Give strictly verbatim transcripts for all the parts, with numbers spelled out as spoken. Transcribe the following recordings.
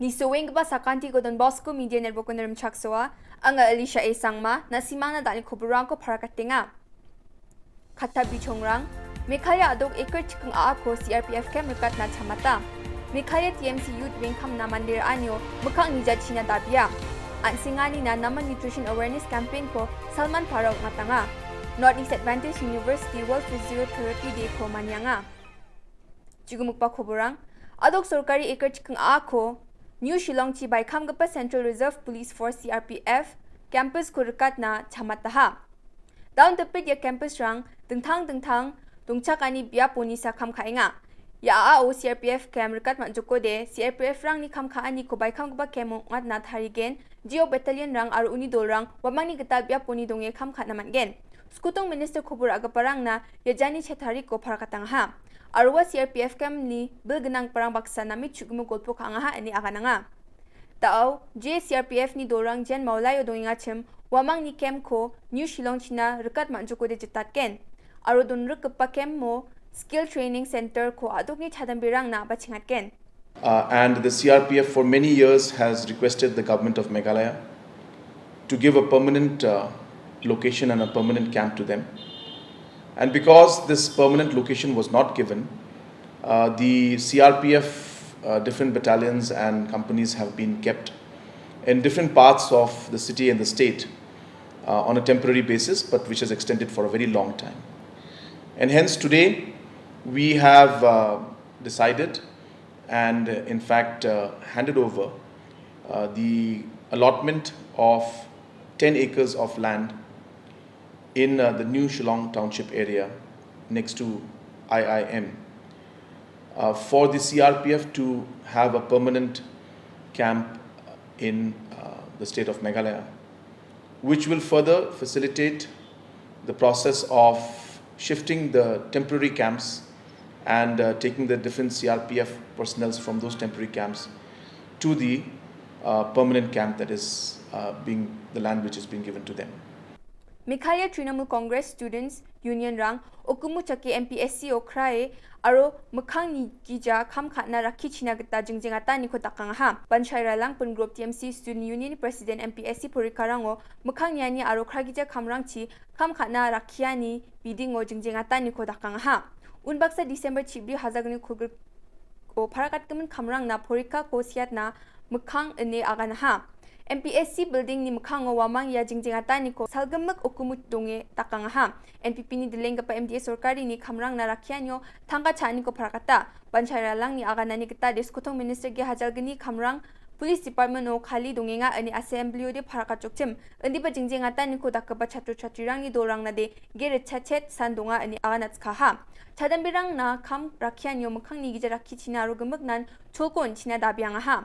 Nisoenggipa sakantiko Don Bosco Media Network-o rimchaksoa. Anga Elisha A Sangma, na·simangna da·alni koborangko parakatenga. Katta bichongrang, Meghalaya a·dok acre chiking a·ako C R P F camp rikatna chamata. Meghalaya T M C Youth Wing kamna mande ra·anio mikkang nijachina dabia. An·senganina Naman Nutrition Awareness Campaign-ko Salman Para ong·atanga. North East Adventist University World Physiotherapy Day-ko manianga. Jigimikba koborang, a·dok sorkari acre chiking a·ako New Shillongchi baikamgipa Central Reserve Police Force, C R P F, campus-ko rikatna chamataha. Daun dipit ia campus-rang dingtang-dingtang dongchakani biaponi sakam ka·enga. Ia a·ao C R P F camp rikat man·jokode, C R P F-rangni kam ka·aniko baikamgipa camp ong·atna tarigen, G O battalion-rang aro uni dolrang uamangni gital biaponi donge kam ka·na man·gen. Skotong Minister kobor a·giparangna ia jani chetariko parakatangaha. Aro ua C R P F camp-ni bil gnanggiparang baksa name chu·gimo golpo ka·angaha ine agananga. Da·o, je C R P F-ni dolrang jen Maulaio dongengachim, uamangni camp-ko New Shillong-china rikat man·jokode jitatgen. Aro donrikgipa camp-o skill training center-ko a·dokni chadamberangna bachengatgen. Uh, and the C R P F for many years has requested the government of Meghalaya to give a permanent, uh, location and a permanent camp to them. And because this permanent location was not given, uh, the C R P F, uh, different battalions and companies have been kept in different parts of the city and the state, uh, on a temporary basis, but which has extended for a very long time. And hence today, we have, uh, decided and, uh, in fact, uh, handed over, uh, the allotment of ten acres of land in, uh, the New Shillong Township area next to I I M, uh, for the C R P F to have a permanent camp in, uh, the state of Meghalaya, which will further facilitate the process of shifting the temporary camps and, uh, taking the different C R P F personnel from those temporary camps to the, uh, permanent camp that is, uh, being, the land which is being given to them. Meghalaya Trinamool Congress Students Union-rang okumu chake M P S C-o krae aro mikkangni gija kam ka·na rakkichina gita jingjengataniko dakangaha. Banchai Ralang Pun Group T M C Student Union President M P S C porikarango mikkang niani aro kragija kamrangchi kam ka·na rakkiani bidingo jingjengataniko dakangaha. Unbaksa December chibri hajalgni kolgriko parakatgimin kamrangna porikako siatna mikkang ine aganaha. M P S C building-ni mikkango uamang ia jingjengataniko salgimik okumu donge dakangaha. N P P-ni dilenggipa M D A sorkarini kamrangna rakkianio tangka cha·aniko parakata. Banchai Ralangni aganani gita Skotong Minister G Hajalgni kamrang Police Department-o kali dongenga ine assembly-ode parakatjokchim. Indiba jingjengataniko dakgipa chatro chatrirangni dolrangnade ge ritchachet san donga ine aganatskaha. Chadamberangna kam rakkianio mikkangni gija rakkichina aro gimiknan cholko on·china dabiangaha.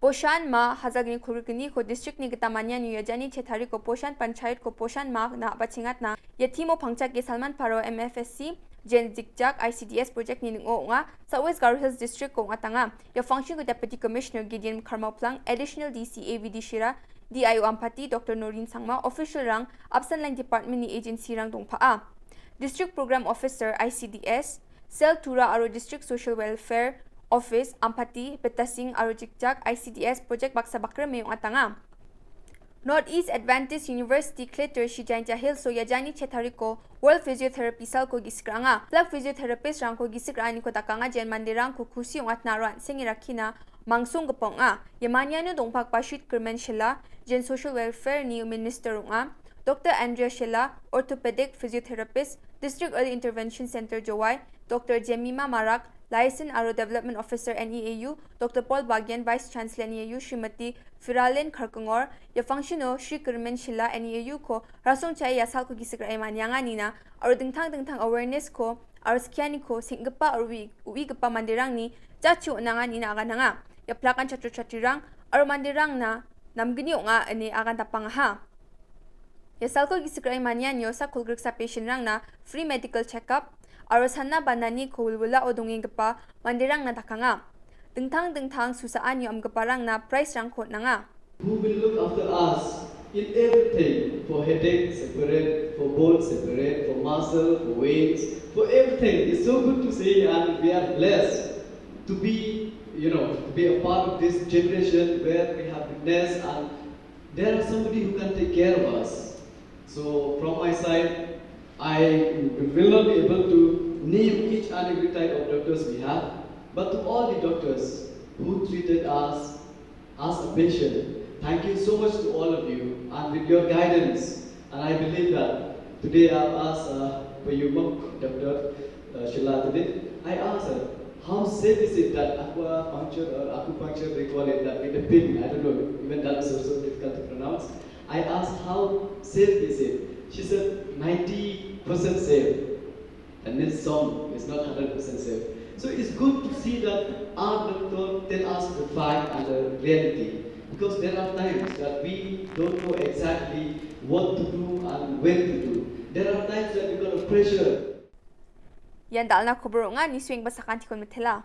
Poshan Ma Hajalgni kolgrikgniko district-ni gita manianio ia jani chetariko Poshan Panchayat-ko Poshan Ma na a·bachengatna ia timo pangchake Salman Paro M F S C, Jen Zikjak I C D S project-ni ning·o ong·a, South West Garo Hills District-ko ong·atanga. Ia function-ko Deputy Commissioner Gideon Karmauplang, Additional D C A Vidishira, D I O Ampati, Doctor Norin Sangma, official-rang, Absent Line Department-ni agency-rang dongpa'a. District Program Officer, I C D S, Cell Tura aro District Social Welfare Office, Ampati, Betasing aro Jikjak I C D S project baksa bakrime ong·atanga. North East Adventist University Kletter Shi Jaintia Hills-o ia jani chetariko World Physiotherapy Cell-ko gisik ra·anga. Plak physiotherapist-rangko gisik ra·aniko dakanga, jen manderangko kusi ong·atna aro an·senge rakkina mangsonggipa ong·a. Ia maniano dongpakba Shri Kirmen Shila, jen Social Welfare-ni Minister ong·a. Doctor Andrea Shila, Orthopedic Physiotherapist, District Early Intervention Center Jowai, Doctor Jemima Marak, Liaison aro Development Officer N E A U, Doctor Paul Bagian, Vice Chancellor N E A U, Srimati Firalen Kharkongor, ia function-o Shri Kirmen Shila N E A U-ko rasong cha·e ia salko gisik ra·e manianganina, aro dingtang dingtang awareness-ko aro skianiko seng·gipa aro ui-, uigipa manderangni jatchi on·anganina agananga. Ia plakan chatro chatrirang aro manderangna namgni ong·a ine agan dapangaha. Ia salko gisik ra·e manianio sak kolgriksa patient-rangna free medical checkup aro sana bananiko wilwilao dongenggipa manderangna dakanga. Dingtang dingtang susaanio amgiparangna prize-rangko on·anga. Who will look after us in everything, for headache separate, for bone separate, for muscle, for veins, for everything. It's so good to see, and we are blessed to be you know, to be a part of this generation where we have witnessed and there are somebody who can take care of us. So from my side, I will not be able to name each and every type of doctors we have, but to all the doctors who treated us as a patient, thank you so much to all of you, and with your guidance, and I believe that today I've asked uh, for your mom, Doctor uh, Sheila today, I asked her, how safe is it that acupuncture or acupuncture, they call it that with the pin, I don't know, even that is also difficult to pronounce. I asked, how safe is it? She said, ninety percent safe. And this song is not hundred percent safe. So it's good to see that our doctor tell us the fact and the reality. Because there are times that we don't know exactly what to do and when to do. There are times that we got a pressure. Ian dalna khobor ong·a, ni suengba sakantikon mitela.